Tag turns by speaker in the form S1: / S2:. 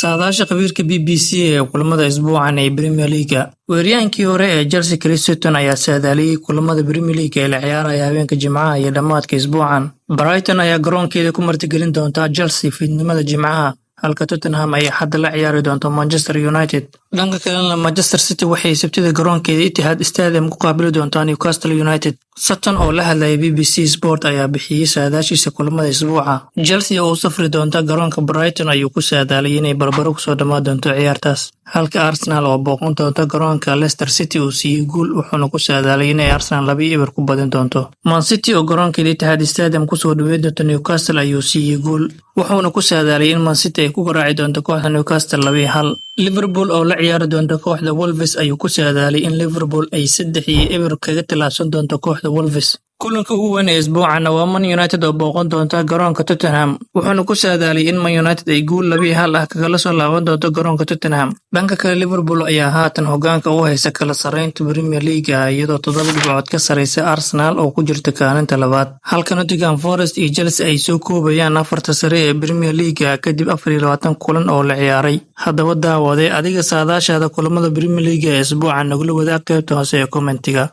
S1: Saadaasha khabiirka BBC ee kulamada isbuucan ee Premier League. Weeraryahankii hore ee Chelsea Chris Sutton ayaa saadaaliyay kulamada Premier League ee la ciyaaraya habeenka Jimcaha iyo dhammaadka isbuucan. Brighton ayaa garoonkeeda ku martigelin doonta Chelsea fiidnimada Jimcaha, halka Tottenham ay Axadda la ciyaari doonto Manchester United. Dhanka kalena, Manchester City waxay Sabtida garoonkeeda Etihad Stadium ku qaabili doontaa Newcastle United. Sutton oo la hadlayay BBC Sport ayaa bixiyay saadaashiisa kulamada isbuuca. Chelsea oo u safri doonta garoonka Brighton ayuu ku saadaaliyay inay barbaro kusoo dhammaan doonto ciyaartaas, halka Arsenal oo booqan doonta garoonka Leicester City uu siiyey guul, wuxuuna ku saadaaliyay inay Arsenal 2-0 ku badin doonto. Man City oo garoonkeeda Etihad Stadium kusoo dhaweyn doonta Newcastle ayuu siiyey guul, wuxuuna ku saadaaliyay in Man City ay ku garaaci doonto kooxda Newcastle 2-1. Liverpool oo la ciyaari doonta kooxda Wolves ayuu ku saadaaliyay in Liverpool ay 3-0 kaga tallaabsan doonto kooxda Wolves. Kulanka ugu weyn ee isbuucanna waa Man United oo booqan doonta garoonka Tottenham, wuxuuna ku saadaaliyay in Man United ay guul 2-1 ah kagala soo laaban doonto garoonka Tottenham. Dhanka kale, Liverpool ayaa haatan hogaanka u haysa kala sarreynta Premier League iyadoo 7 dhibcood ka sarreysa Arsenal oo ku jirta kaalinta labaad, halka Nottingham Forest iyo Chelsea ay soo koobayaan afarta sare ee Premier League kadib 24 kulan oo la ciyaaray. Haddaba daawade, adiga saadaashaada kulamada Premier League ee isbuucan nagula wadaag qaybta hoose ee commentiga.